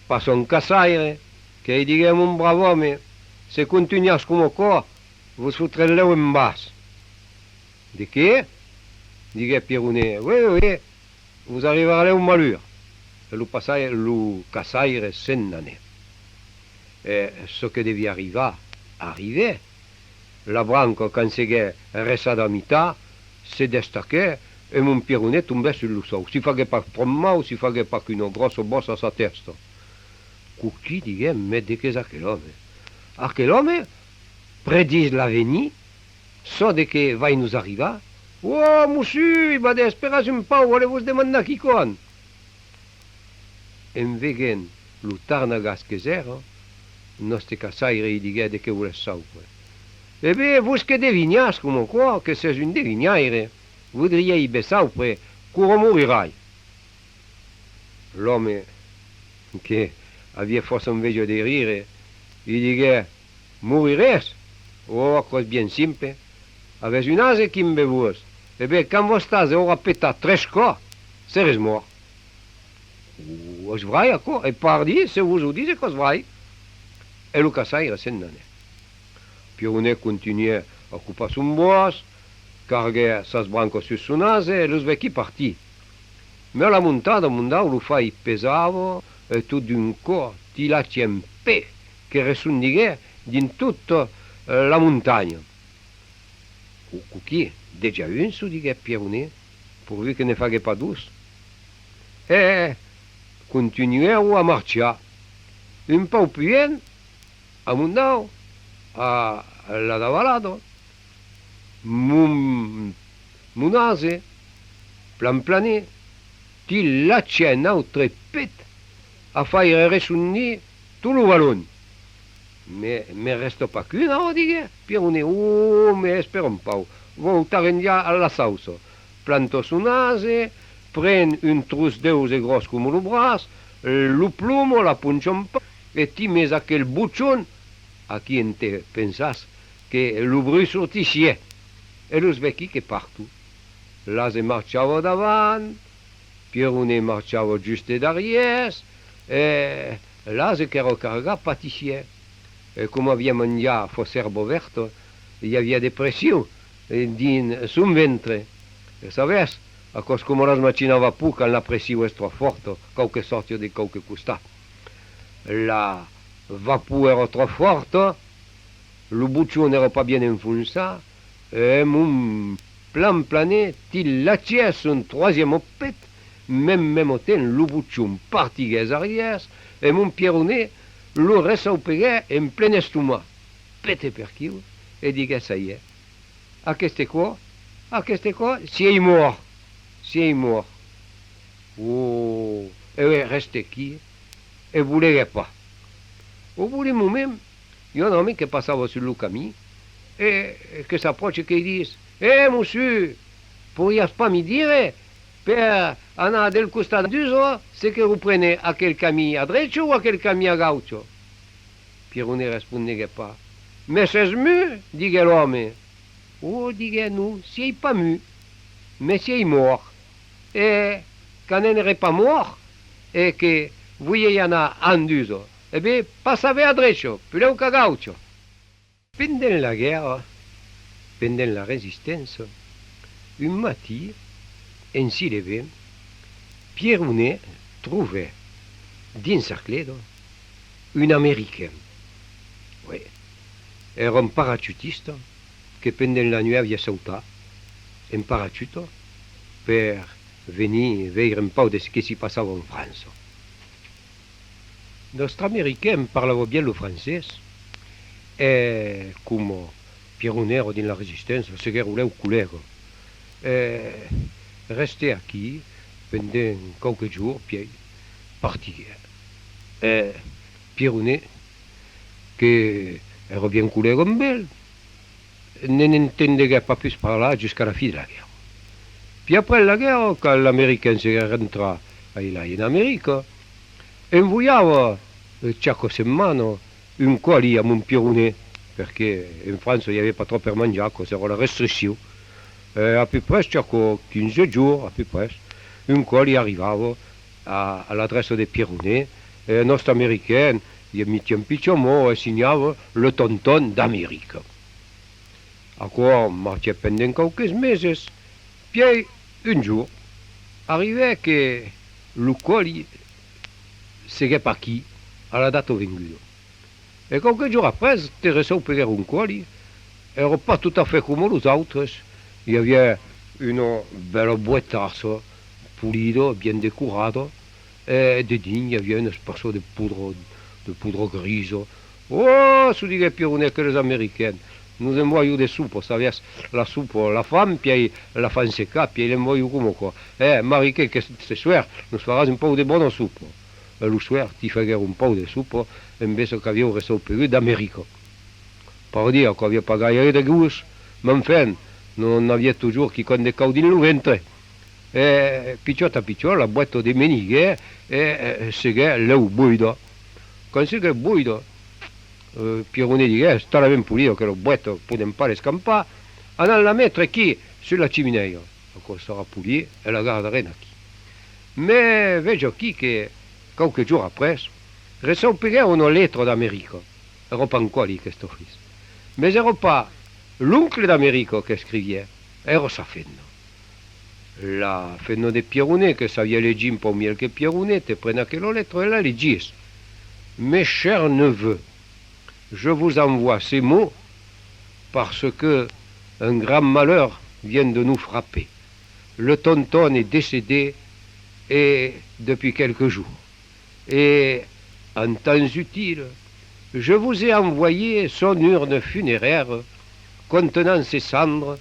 Passa un caçaire, que i diguèt: Mon brave òme, se contunhatz coma aquò, vos fotrètz lèu en bas. De qué? Diguèt Pierronet. Oui, oui, oui, vos arribarà lèu malur. E lo passaire, lo caçaire se n'anèt. E çò que deviá arribar, arribèt. La branca, quand seguèt ressada a mitat, se destaquèt e mon Pierronet tombèt sus lo sòu. Si faguèt pas tròp mau, si faguèt pas qu'una gròssa bòça a sa tèsta. Coquin, diguèt, mès de qu'es aquel òme? Aquel òme predís l'avenir? Çò de que vai nos arribar? Ò, mossur, i va de, esperatz un pauc, vòle vos demandar quicòm. En veguent lo tarnagàs qu'es èra, nòste caçaire i diguèt: De qué volètz saupre? E ben, vos que devinhatz coma aquò, que sètz un devinhaire, voudriái ben saupre quora morirai. L'òme, que aviá fòrça enveja de rire, i diguèt: Morirètz? Ò, aquò's bien simple. Avètz un ase quimbe vos. E ben, quand vòste ase aurà petat tres còps, seretz mòrt. Ò, es vrai aquò? E pardí, se vos o dise qu'es vrai. E lo caçaire se n'anèt. Pierronet contunhèt a copar son bòsc, carguèt sas brancas sus son ase e los vequí partir. Mès a la montada, mon Dau, lo fai pesava e tot d'un còp ti lachèt un pet que ressondiguèt dins tota, eh, la montanha. Ò, coquin, dejà un, çò diguèt Pierronet, pourvu que ne fague pas dos. E contunhèron a marchar. Un pauc puènh, a mon Dau, a la davalada, mon, mon ase, plan planet, ti lachèt un autre pet a faire ressondir tot lo valon. Mès, me rèsta pas qu'un, ara, diguèt Pierronet. Ò, mès espèra un pauc, vau t'arranjar la sauça. Planta son ase, pren un tròç d'euse gròs coma lo braç, lo ploma, la poncha un pauc, e ti mes aquel bochon, aquí ente pensatz que lo bruch sortissiá, e los vequí que parton. L'ase marchava davant, Pierronet marchava juste darrièr, e l'ase qu'èra cargat patissiá. E coma aviá manjat fòrça èrba vèrta, i aviá de pression, eh, dins son ventre. E sabètz, aquò's coma las machinavas a vapor, quand la pression es tròp fòrta, cau que sòrti de quauque costat. La vapor èra tròp fòrta, lo bochon èra pas bien enfonsat, e mon plan planet ti lachèt son troisième pet, mès mèma temps lo bochon partiguèt arrièr, e mon Pierronet lo ressaupeguèt en plen estomac, pet e perquiu, e diguèt: Ça y est, aqueste còp, aqueste còp, sièi mòrt, sièi mòrt. Ò, e restèt quí, e boleguèt pas. Au bout d'un moment, i a un òme que passava sus lo camin e que s'apròcha e que i ditz: Eh, mossur, poiriatz pas mi dire per anar del costat d'Usa se que vos prene aquel camin a drecha o aquel camin a gaucha? Pierronet respondeguèt pas. Mès sètz mur? Diguèt l'òme. Ò, diguèt, non, sièi pas mur. Me sièi mòrt, e quand n'èri pas mòrt, e que volièi anar a Andusa, e ben, passava a drecha, pulèu qu'a gaucha. Pendent la guèrra, pendent la Resisténcia, un matin, en se levent, Pierronet trovèt dins sa cleda un American. Oui, èra un parachutista que pendent la nuèch aviá sautat en parachuta per venir veire un pauc de ce que s'i passava en França. Nòstre American parlava bien lo francés, e coma Pierronet èra dins la Resisténcia, seguèron lèu collèga. E restèt aquí pendent quauques jorns, pièi partiguèt. E Pierronet, que èra bien collèga amb el, ne n'entendeguèt pas pus parlar jusqu'a la fin de la guèrra. Pièi après la guèrra, quand l'American seguèt rentrat ailai en America, envoiava, eh, chaca setmana un còli a mon Pierronet, perque en França i aviá pas tròp per manjar, aquò's èra la restriccion. Eh, à peu près, chaca quinze jorns, à peu près, un còli arribava a, a l'adreça de Pierronet, e nòstre American i metiá un pichon mot e signava Le Tonton d'America. Aquò marchèt pendent quauques meses, pièi un jorn arribèt que lo còli seguèt pas aquí a la data venguda. E quauques jorns après, te recebèron un còli, èra pas tot a fait coma los autres, i aviá una bèla boetassa, polida, bien decorada, e dedins i aviá una espèça de podra, de podra grisa. Oh, çò diguèt Pierronet, aqueles Americans nos envoion de sopa, sabètz, la sopa, la fan, pièi la fan secar, pièi l'envoion coma aquò. Eh, Mariquet, que ce soèr nos faràs un pauc de bona sopa. E lo soèr, ti faguèron un pauc de sopa, embé çò qu'avián recebut d'America. Pardí, aquò aviá pas gaire de gust, mas enfin, n'aviá totjorn quicòm de caud dins lo ventre. E pichòt a pichòt, la boèta demeniguèt e, e seguèt lèu voida. Quand seguèt voida, eh, Pierronet diguèt: "Es talament polida aquela boèta, podèm pas l'escampar, anam la metre aquí, sus la chiminèia." Aquò serà polit e la gardarem aquí. Mès vegi aquí que, quauques jorns après, recebeguèt una letra d'America. Èra pas un còli, aqueste ofís. Mès èra pas l'oncle d'America qu'escriviá, èra sa femna. La femna de Pierronet, que sabiá legir un pauc mièlhs que Pierronet, te pren aquela letra e la legís. Mes chers neveux, je vous envoie ces mots parce que un grand malheur vient de nous frapper. Le tonton est décédé et depuis quelques jours. Et, en temps utile, je vous ai envoyé son urne funéraire contenant ses cendres,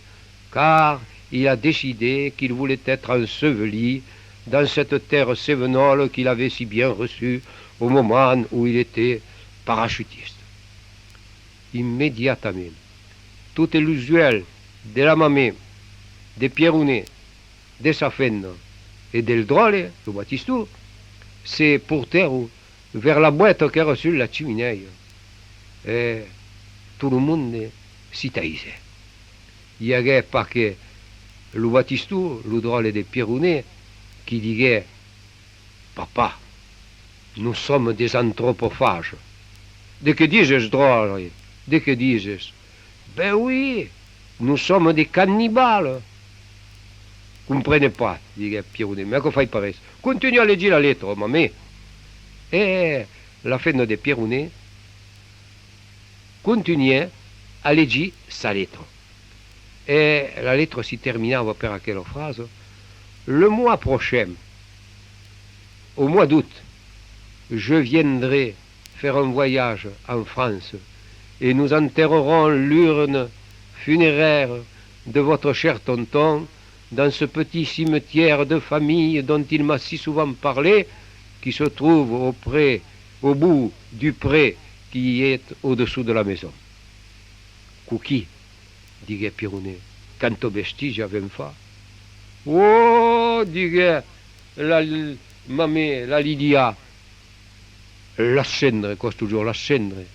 car il a décidé qu'il voulait être enseveli dans cette terre cévenole qu'il avait si bien reçue au moment où il était parachutiste. Immediatament, totes los uèlhs de la mamè, de Pierronet, de sa femna e del dròlle, lo Batiston, se portèron vers la boèta qu'èra sus la chiminèia, e tot lo monde s'i taisèt. I aguèt pas que lo Batiston, lo dròlle de Pierronet, qui diguèt: "Papa, nous sommes des anthropophages." "De qué dises, dròlle? De qué dises?" "Ben oui, nous sommes des cannibales." "Comprene pas", diguèt Pierronet, "mès aquò fai pas res. Contunha a legir la letra, mamè." E la femna de Pierronet contunhèt a legir sa letra. E la letra si terminava per aquela frasa: "Le mois prochain, au mois d'août, je viendrai faire un voyage en France et nous enterrerons l'urne funéraire de votre cher tonton dans ce petit cimetière de famille dont il m'a si souvent parlé, qui se trouve auprès, au bout du pré qui est au-dessous de la maison." "Coquin", diguèt Pierronet, "quanta bestias avèm fach." "Oh", diguèt la l-, mamè, la Lidia, "las cendres, aquò's totjorn las cendres.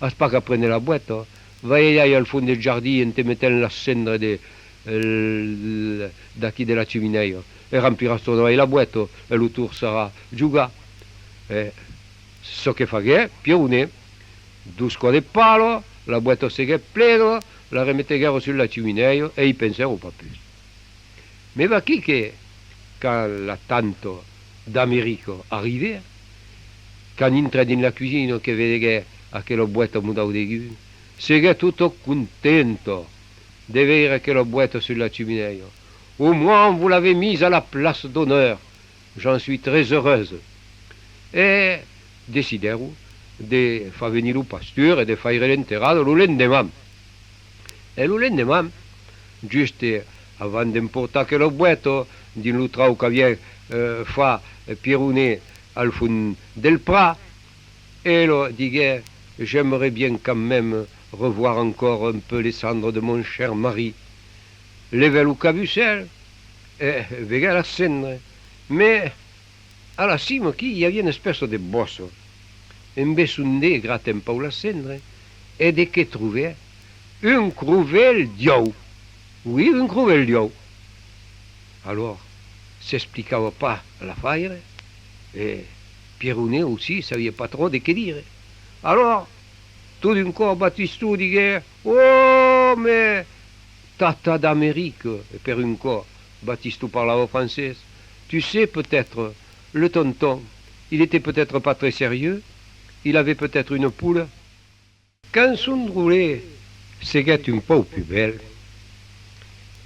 As pas qu'a prene la boèta, vai ailai al fons del jardin ente metèm las cendres de, el, d'aquí de la chiminèia, e rempliràs tornamai la boèta, e lo torçaràs jogar. E çò que faguèt Pierronet, dos còps de pala, la boèta seguèt plena, la remeteguèron sus la chiminèia e i pensèron pas pus. Me vaquí que, quand la tanta d'America arribèt, quand intrèt dins la cuisina que vedeguèt aquela boèta modau degun, seguèt tota contenta de veire aquela boèta sus la chiminèia. Au moins, vous l'avez mise à la place d'honneur. J'en suis très heureuse. E decidèron de far venir lo pastur e de faire l'enterrada lo lendeman. E lo lendeman, juste avant d'emportar aquela boèta dins lo trauc qu'aviá, eh, fach Pierronet al fons del prat, ela diguèt: « J'aimerais bien quand même revoir encore un peu les cendres de mon cher mari. » Levèt lo cabussèl e veguèt las cendres. Mès a la cima aquí i aviá una espèça de bòssa. Embé son det gratèt un pauc las cendres e de qué trobèt? Un crovèl d'iòu. Oui, un crovèl d'iòu. Alòr, s'explicava pas l'afaire e Pierronet aussi sabiá pas tròp de qué dire. Alòr, tot d'un còp, Batiston diguèt: « Oh, mais, tata d'Amérique », e per un còp, Batiston parlava francés, « tu sais, peut-être, le tonton, il était peut-être pas très sérieux, il avait peut-être une poule. » Quand son drollet seguèt un pauc pus bèl,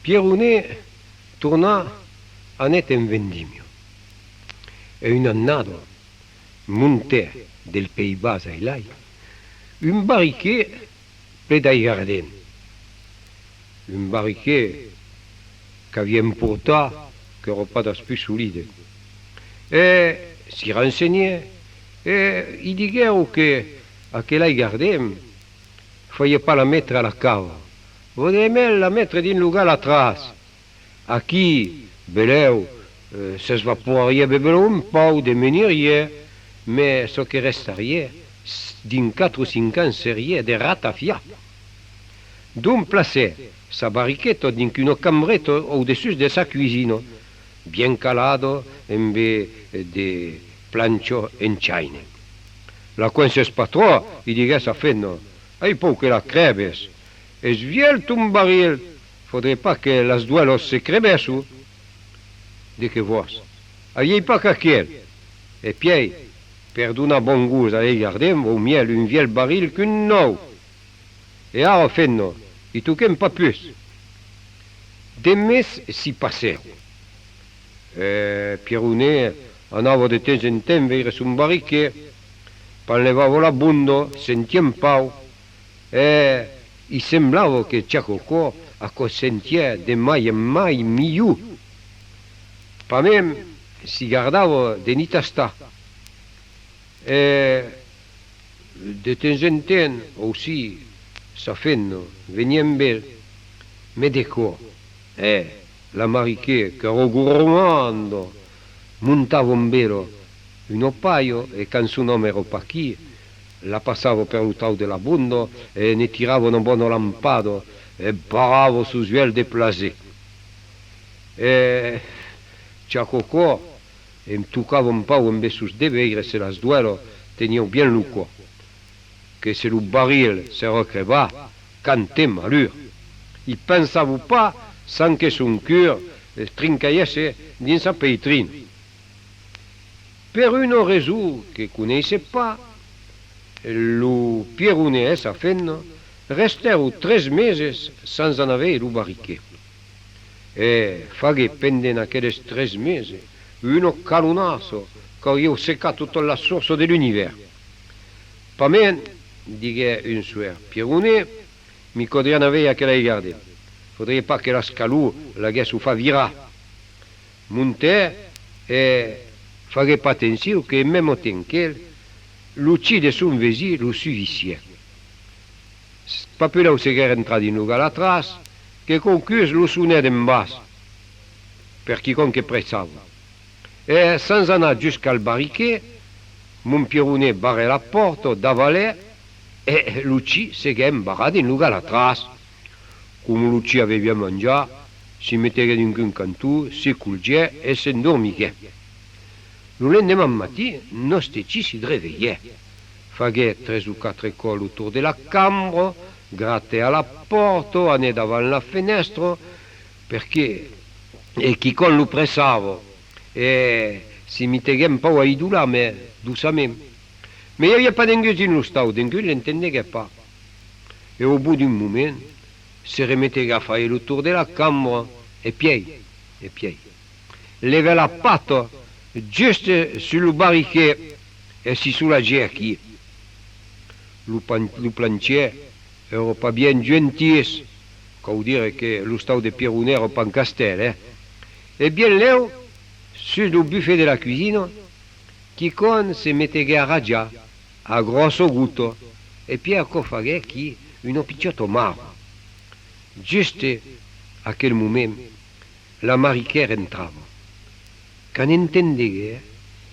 Pierronet tornat anèt en vendimia. E una annada, montèt del País Bas ailai un barriquet ple d'aigardent. Un barriquet qu'aviá emportat, qu'èra pas das pus solides. E s'i rensenhèt, e i diguèron que aquel aigardent faliá pas la metre a la cava, voliá mei la metre dins lo galatràs. Aquí, belèu, eh, s'esvaporariá bebelèu un pauc, demeniriá, mès çò que restariá, s-, dins quatre o cinc ans seriá de ratafià. Donc placèt sa barriqueta dins una cambreta au dessús de sa cuisina, bien calada embé de planchas en chaine. La coinces pas tròp, i diguèt sa femna, ai paur que la crèbes. Es vièlh ton barril, faudriá pas que las duèlas se crebèsson. De qué vòs? Aviái pas qu'aquel. E pièi, per donar bon gost a l'aigardent, vau mièlh un vièlh barril qu'un nòu. E ara, femna, i toquem pas pus. De mes s'i passèron. E Pierronet anava de temps en temps veire son barriquet, panlevava la bonda, sentiá un pauc, e i semblava que chaca còp aquò sentiá de mai en mai milhor. Pasmens s'i gardava de n'i tastar. E de temps en temps aussi, sa femna veniá amb el, mes de còps, e, la Mariquet, qu'èra gormanda, montava amb ela una palha e quand son òme èra pas aquí, la passava per lo trauc de la bonda e ne tirava una bona lampada e barrava sos uèlhs de plaser. E chaca còp, em tocava un pauc embé sos dets veire se las duèlas tenián bien lo còp, que se lo barril s'èra crebat, quante malur! I pensava pas sans que son cur trincalhèsse dins sa peitrina. Per una rason que coneisse pas, lo Pierronet e sa femna restèron tres meses sens anar veire lo Barriquet. E faguèt pendent aqueles tres meses una calonassa qu'auriá secat totas las sorsas de l'univèrs. Pasmens, diguèt un soèr Pierronet, mi caudriá anar veire aquel aigardent. Faudriá pas que las calors l'aguèsson fach virar. Montèt e faguèt pas atencion que, en mèma temps qu'el, lo chin de son vesin lo suivissiá. Pas pus lèu seguèt entrat dins lo galatràs que quauqu'us lo sonèt d'en bas, per quicòm que pressava. E sens anar jusqu'al Barriquet, mon Pierronet barrèt la pòrta, davalèt, e lo chin seguèt embarrat dins lo galatràs. Coma lo chin aviá bien manjat, Si meteguèt dins un canton, se colgèt e s'endormiguèt. Lo lendeman matin, nòste chic si drevelhèt. Faguèt tres o quatre còps lo torn de la cambra, gratèt a la pòrta, anèt davant la fenèstra, perque, e quicòm lo pressava, e si meteguèt un pauc a idolar, mès doçament. Mès i aviá pas dengús dins l'ostau, dengús l'entendeguèt pas. E au bot d'un moment, se remeteguèt a faire lo torn de la cambra, e pièi, e pièi. Levèt la pata just sus lo barriquet e si solagèt aquí. Lo pan-, lo planchèr èra pas bien joentís, cau dire que l'ostau de Pierronet èra pas un castèl, eh? E bien lèu, sus lo bufet de la cuisina, quicòm se meteguèt a rajar, a gròssa gota, e pièi aquò faguèt aquí una pichòta marra. Juste aquel moment, la Mariquet rentrava. Quand entendeguèt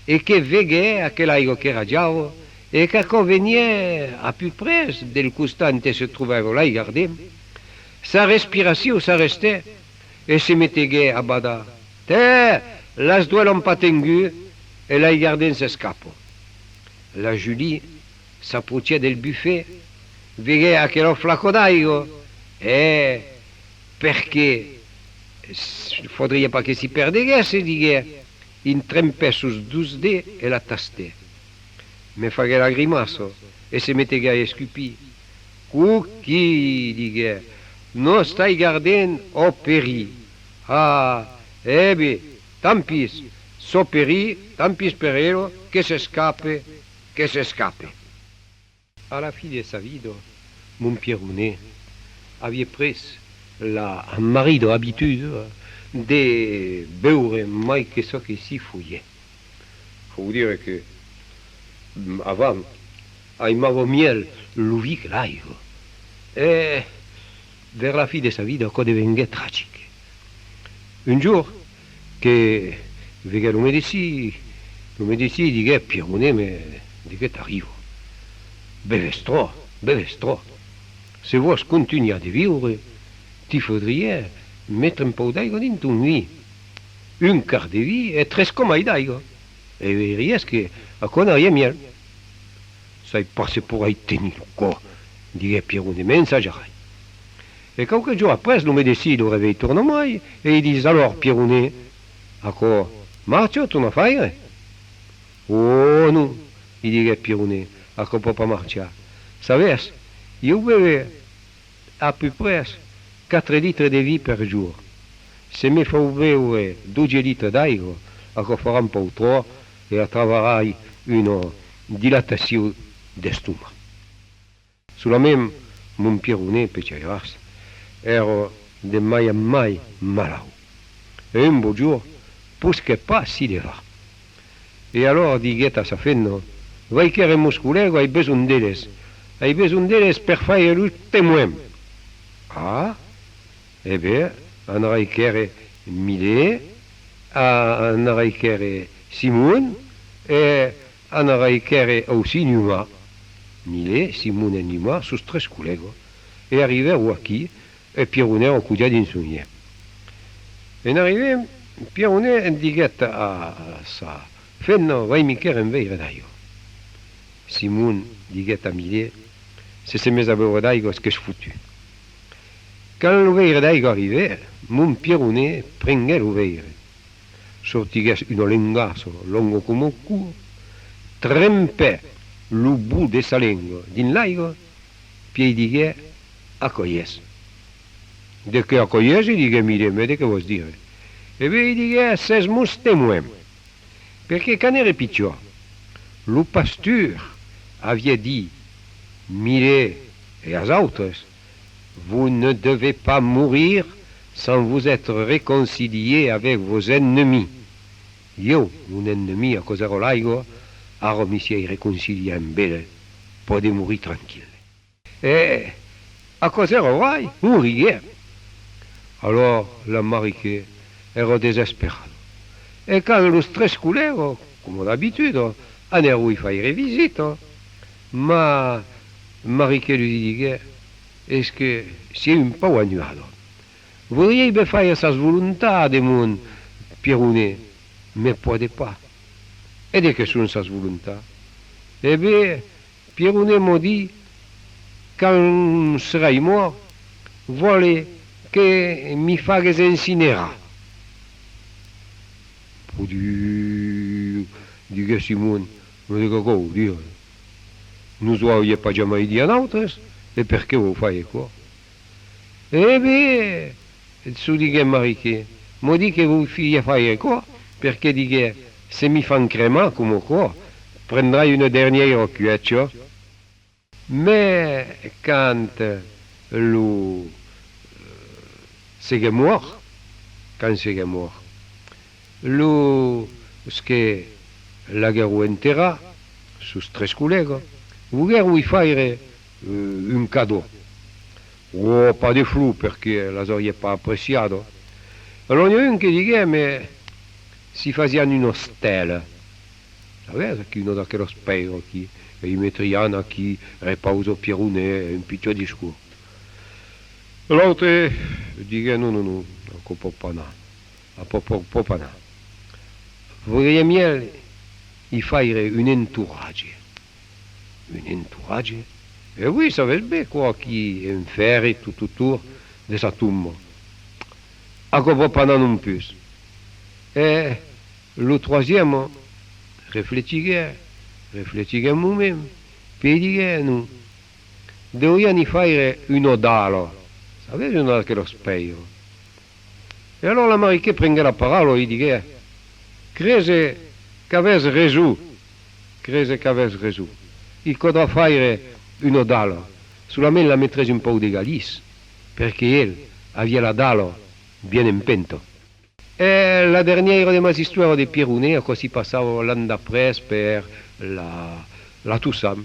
e que veguèt aquela aiga que rajava e qu'aquò veniá a pus près del costat ente se trobava l'aigarden, sa respiracion s'arrestèt e se meteguèt a badar: Tè, las doèlas an pas tengut e l'aigarden s'escapa. La Julie s'aprochèt del bufet, veguèt aquela flaca d'aiga e, perque s-, faudriá pas que s'i perdeguèsse, diguèt, i trempèt sos dos dets e la tastèt. Mès faguèt la grimaça e se meteguèt a escupir. Coquin, diguèt, nòste aigarden a perit. Ah, e ben, tant pis, s'a perit, tant pis per ela, que s'escape, que s'escape. A la fin de sa vida, mon Pierronet aviá pres la marrida abituda de beure mai que çò que s'i foliá. Fau dire que, mm, avant, aimava mièlh lo vin que l'aiga. E vers la fin de sa vida, aquò devenguèt tragic. Un jorn que veguèt lo medecin, lo medecin diguèt: Pierronet, mès de qué t'arriba? Beves tròp, beves tròp. Se vòs contunhar de viure, ti faudriá metre un pauc d'aiga dins ton vin. Un quart de vin e tres còps mai d'aiga. E veiriás que aquò anariá mièlh. Sai pas se porrai tenir lo còp, diguèt Pierronet, mès ensajarai. E quauques jorns après, lo medecin lo revelh torna mai e i ditz: Alòr, Pierronet, aquò marcha ton afaire? Ò non, i diguèt Pierronet, aquò pòt pas marchar. Sabes, ieu beve a pus près quatre litres de vin per jorn. Se me fau beure dotze litres d'aiga, aquò farà un pauc tròp e atravarai una dilatacion d'estomac. Solament mon Pierronet, pechairatz, èra de mai en mai malaut. E un bèu jorn, posquèt pas si levar. E alòr diguèt a sa femna: Vai quèrre mos collègas, ai besonh d'eles. Ai besonh d'eles per faire los temoins. Ah! E ben, anarai quèrre Millet, a-, anarai quèrre Simon, e anarai quèrre aussi Numa. Millet, Simon e Numa, sos tres collègas, e arribèron aquí, e Pierronet èra cojat dins son lièch. En arribent, Pierronet diguèt a, a sa femna: Vai-mi quèrre un veire d'aiga. Simon diguèt a Millet: Se se mes a beure d'aiga, es qu'es fotut. Quand lo veire d'aiga arribèt, mon Pierronet prenguèt lo veire, sortiguèt una lengassa longa coma un còr, trempèt lo bot de sa lenga dins l'aiga, pièi diguèt: Aquò i es. De qué aquò i es? I diguèt Millet, mès de qué vòs dire? E ben, i diguèt, sètz mos temoins. Perque quand ère pichon, lo pastur aviá dit: Millet e as autres, vous ne devez pas mourir sans vous être réconciliés avec vos ennemis. Ieu, mon ennemi, aquò èra l'aiga, ara mi sièi reconciliat amb eles, pòde morir tranquille. E aquò èra vrai, un riguèr. Alòr la Mariquet èra desesperada. E quand los tres collègas, coma d'abituda, anèron i faire visita, ma Mariquet los i diguèt: Es que sièi un pauc annuada. Voudriái ben faire sas volontats de mon Pierronet, me pòde pas. E de qué son sas volontats? E ben, Pierronet m'a dit, quand serai mòrt, vòle que mi fagues incinerar. Podiu, diguèt Simon, mas de qué vòu dire? Nos o aviá pas jamai dit a nautres, e perqué vòu faire aquò? E ben, çò diguèt Mariquet, m'a dit que vòu fi-, faire aquò, perqué diguèt, se mi fan cremar coma aquò, prendrai una dernièira cuècha. Mès quand lo, seguèt mòrt, quand seguèt mòrt, los que l'aguèron enterrat, sos tres collègas, voguèron i faire, eh, un cadò. Ò, pas de flors, perqué las auriá pas apreciadas. Alòrs n'i a un que diguèt, mès si fasián una estèla, sabes, aquí, una d'aquelas pèiras aquí, e i metrián aquí, repausa Pierronet, un pichòt discors. L'autre diguèt, non, non, non, aquò pòt pas anar, aquò pòt, pòt pas anar. Voudriá mièlh i faire un entoratge. Un entoratge? E oui, sabes ben, quò aquí, en fèrre tot autorn de sa tomba. Aquò pòt pas anar non pus. E lo troisième refletiguèt, refletiguèt un moment, puèi diguèt, non, deurián i faire una dala, sabes, una d'aquelas pèiras. E alòrs la Mariquet prenguèt la paraula e diguèt, crese qu'avètz rason, crese qu'avètz rason. I caudrà faire una dala, solament la metrètz un pauc de galís, perqué el aviá la dala bien en penta. E la dernièira de mas istòrias de Pierronet, aquò si passava l'an d'après per la, la Toussaint.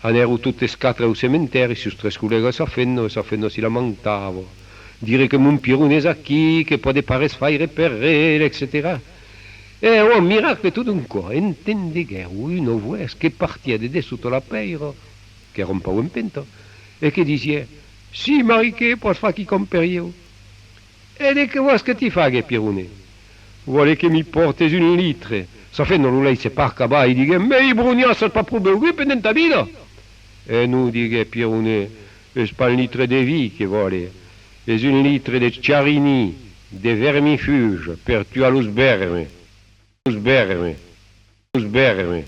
Anèron totes quatre au cementèri, sos tres collègas e sa femna, e sa femna si lamentava. Dire que mon Pierronet es aquí, que pòde pas res faire per el, etcetèra. E, ò miracle, tot d'un còp, entendeguèron una votz que partiá de dessota la pèira, qu'èra un pauc en penta, e que disiá, si, Mariquet, pòs far quicòm per ieu. E de qué vòs que ti fague, Pierronet? Vòle que mi pòrtes un litre. Sa femna lo laissèt pas acabar e diguèt, mès ibronhat, as pas pro beugut pendent ta vida? E non, diguèt Pierronet, es pas un litre de vin que vòle, es un litre de charinís, de vermifuge, per tuar los vèrmes. Los vèrmes. Los vèrmes.